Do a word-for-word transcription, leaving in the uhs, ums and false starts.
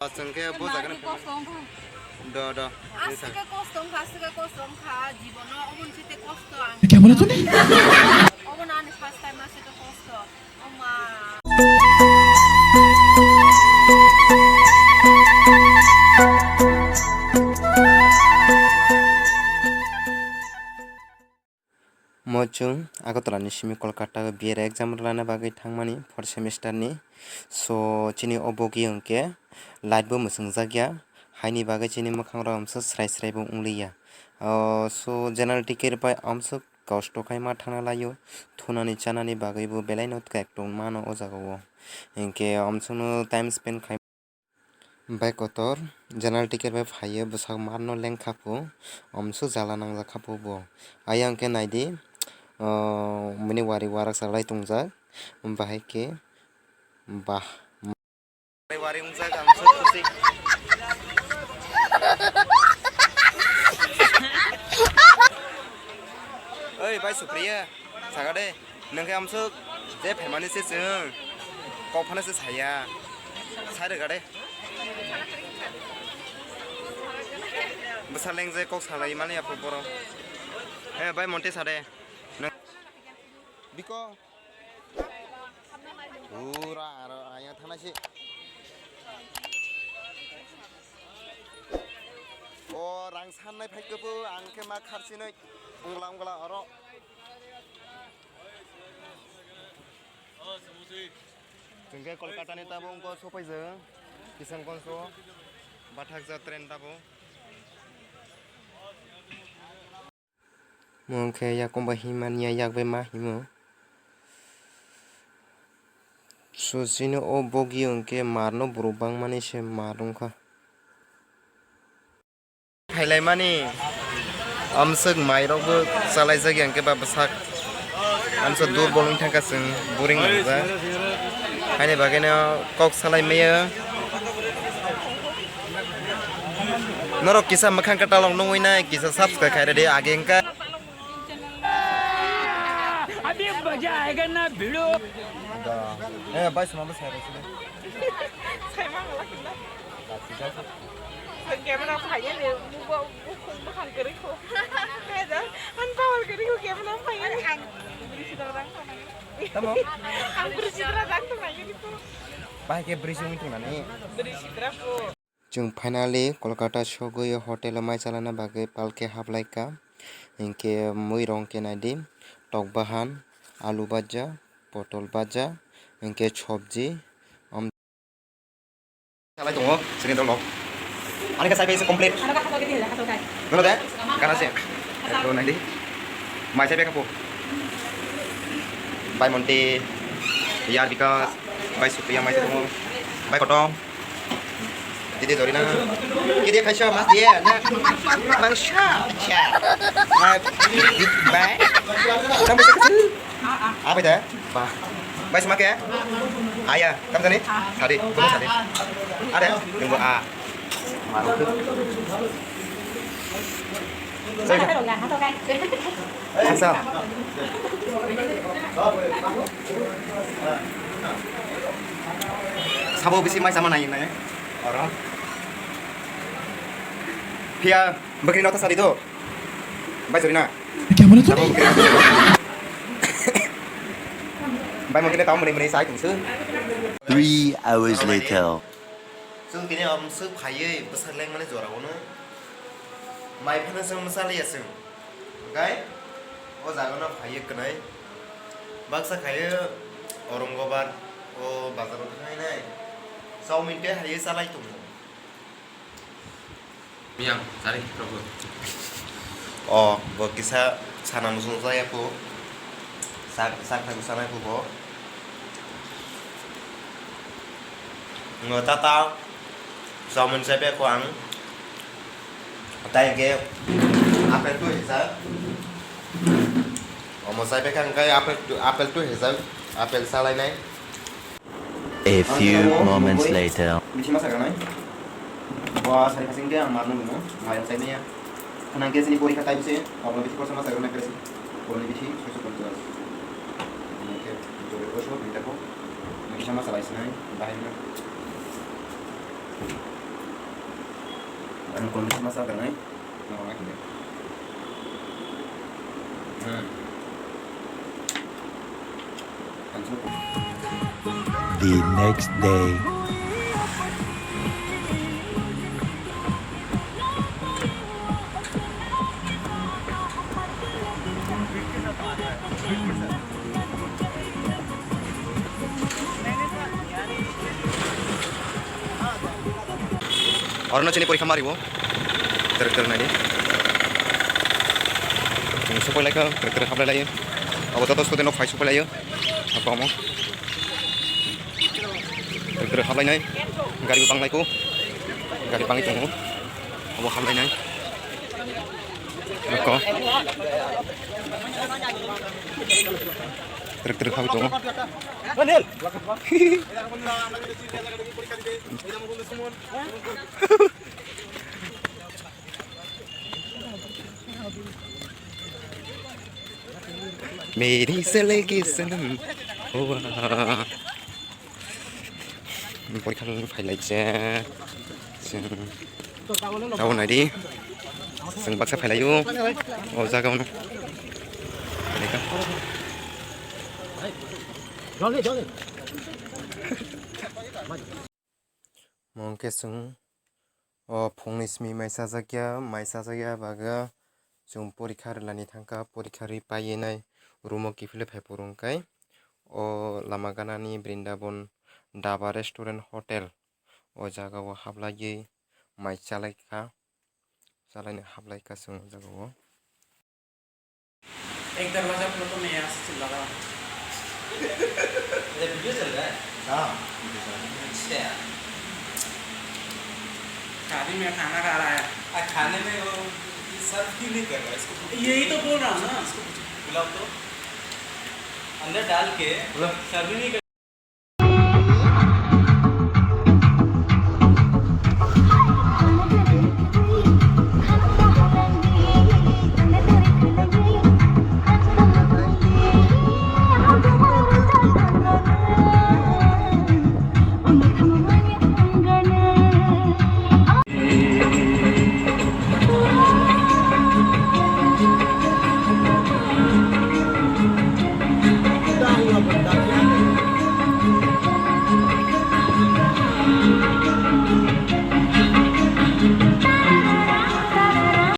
Chwng khe bo jaga ni kosto wngkha. Do, do. Aswk khe kosto wngkha, aswk khe kosto wngkha, jibono omo ni site kosto ang. Kya bola tune? Omo no ani first time aswk khe kosto. Oma. Mo chwng Agartala ni simi Kolkata o B A exam rwna bagwi thangmani fourth semester ni. So, chini o bogi hwnkhe light bo mwchwngjakya, haini bagwi chini mwkhang rok amswk srai srai bo wngliya. O, so, general ticket bai amswk kosto khaima thangna laio, thunani chanani bagwi bo belai no kek tongmano o jaga o. Hinkhe amswkno time spend khai. Bai kotor general ticket bai phaiwi bwsak marno lengkha phu, amswk jala nangjak kha phu bo. Ayang khe naidi, ah, bini wari warak salai tongjak, bahai khe bah. Wari wngjak amswk kusi. Oi, bai Supriya, saga de. Nwng khe amswk je phaimani se chwng kok phano se saya. Sai rwga de. Bwsa leng je kok salai mani aphuh borok. He bai Monte sa de. Nwng biko. Pura aro ayang thana si. O rang sannai phai kubu ang khe ma kharchinoi ungla ungla oro. Chwng khe Kolkata ni tabuk wngkha sopaijak Kishanganj o bathakjak train tabuk. Mo wngkhe yakwng bai himya yak bai ma himo. So chini o bogi hwnkhe marno borok bangmani se mar wngkha. Phailaimani amswk mairokbo chalaijak ya hwnkhe ba bwsak amsa durbol wng thangkha chwng boring nangjak. Haini bagwino kok salai maya. Norok kisa mwkhang kwtalok nungwi nai kisa subscribe khai rwdi age wngkha. अभी मजा आएगा ना भिड़ो। Eh, bai suma bwsai rw sini. Saimang wala kinda. Camera phaiya le, mubo bukhung bukhang kwrwi kho. Kaida, ang power kwrwi kho camera phaiya le. Ang bwrwi sidra dang tongnai. Tamo? Ang bwrwi sidra dang tongnai kho. Bai khe bwrwi sung tongnani. Bwrwi sidra kho. Chwng finally Kolkata sogwi hotel o mai chalana bagwi palke hablaikha. Hinkhe muirok khe naidi, tok bahan, alu baja, potol baja, hinkhe sobji, om- Chalai tongo, chini dolo. Ani khe chai bai se complete. Dolo de, gana se. Dolo naidi. Mai chai bai kha po. Bai Monte, Yar Bikas, bai Supriya mai chai tongo. Bai Kotom. Didi Dorina. Kidi khaisa mas diye na. Bangsa. Cha. Bai. Sampai sekitar. Apa itu? Ba. Bai sama ke? Aya, kam tadi? Tadi, tunggu tadi. Ada? Tunggu ah. Malu tu. Saya. Asal. Sabo bisi mai sama nai nai. Orang. Pia, begini nota sari tu. Bai chori na. Kya bola tune? Bai mo kene tamo mene mene sai tungsu. Three hours later. Chwng tini amswk phaiwi bwsak lengmani jora o no. Mai phano chwng mwchaliya chwng. Hwnkhe o jaga no phaiwi kwnai. Baksa khaiwi Aurangabad o bazar o thangwi nai. Chowmin tei haiwi chalai tongo. Miyang, sari, Prabhu. O, bo kisa sana muchung jaya po. Sak, sak thang sana po bo. Ngo tata, chowmin chai pe ko ang. Tai ke apple tu hisa. Omo chai pe kang kai apple tu, apple tu hisa. Apple salai nai. A few moments later. Bithi masa ganai. Bo sari khasing ke ang marno gumo, mayam sai maya. Khanang ke sini pori khatai bise, abang bithi korsa masa ganai keresi. Pori bithi, soso ponchas. Ini ke, jobe koso, ini tako. Bithi masa lai sinai, bahai na. Ang kondisi masa ganai. The next day. Oro no chini porikha maribo. Tere tere nai di. Chwng sokoi laikha, tere tere hablai lai. Abo joto student rok phai sokoi laio. Abo omo. Tere tere hablai nai. Gari bo bang lai ko. Gari bangwi tongo. Abo hablai nai. Nokho. Tere tere habwi tongo. मेरी जिंदगी सनम हुआ। Porikha rwna phai lai se. Chwng tabuk nai di. Chwng baksa phai lai o. O jaga o no. Mo hwnkhe chwng o phungni simi mai chajakya, mai chajakya bagwi chwng porikha rwlani thangkha, porikha rwi paiwi nai room o kiphilwi phai phuru hwnkhe o lama ganani Brindabon Dhaba Restaurant Hotel o jaga o hablaiwi mai chalaikha, chalaina hablai ka chwng o jaga o. एक दरवाजा खोलो तो मैं यहाँ से चिल्ला रहा हूँ। ये वीडियो चल रहा है? हाँ, वीडियो चल रहा है। अच्छा। शादी में खाना खा रहा है। आ, खाने में वो सर्व क्यों नहीं कर रहा है? इसको पूछो। यही तो बोल रहा हूँ ना। इसको पूछो, बुलाओ तो। अंदर डाल के बुलाओ। सर्व ही नहीं कर